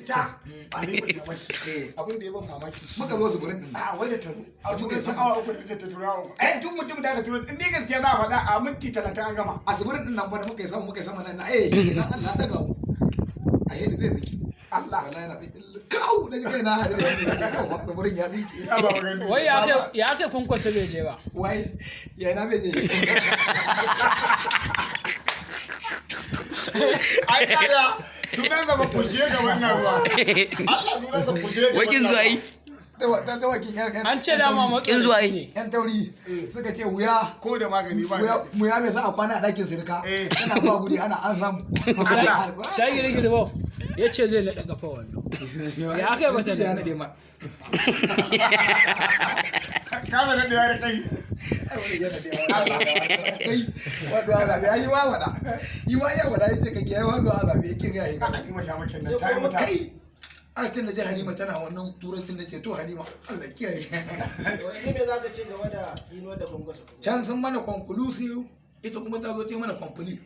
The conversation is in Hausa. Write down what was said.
Ita ba ne ba mamaki. Eh. Abin da ya ban mamaki shi. Muka zo su gurin din. A wai da ta zo. A Da muka turan yi sun sama. awa 3 da ta tura 3. Ai tun mutum da aka turo in dai gaskiya za a faɗa a minti 30 an gama. A tsibirin din nan fa da muka yi sama nan na eh nan Allah ya daga mu. A yadda zai tsiki. Allah. Wallahi yana tsinki. Kau na ji kai na hadu da wani ya ce tsibirin ya tsinki. Ya ba magana. Wai ya kai Kwankwasa bai je ba? Wai ya na bai je. Ai kaga sunan zama kuje ga wannan ruwa. Allah, sunan sa kuje ga. Wai kin zuwa yi? Ta wakin yan An ce dama Kin zuwa matsoraci yi. ne. Yan tauri suka ce wuya. Ko da magani ba. Wuya mai sa a kwana a ɗakin sirka. Eh. Tana ba guri ana an samu. Shagi rigirbo ya ce zai naɗa kafa wando. Ya kai bata ya da naɗe ma. Ka ba da da kai. Ai wani ya naɗe ma. Kai wato azabi ai ma faɗa. Yi ma ya faɗa yace kake ai wato azabi yake ga yi. Ka ji masha makin nan ta yi wuta. Kai a tun da ji Halima tana wannan turancin da ke to Halima Allah kiyaye. Wani me za ka ce game da tsinuwar da Kwankwaso? Can sun mana conclusive, ita kuma ta zo ta yi mana complete.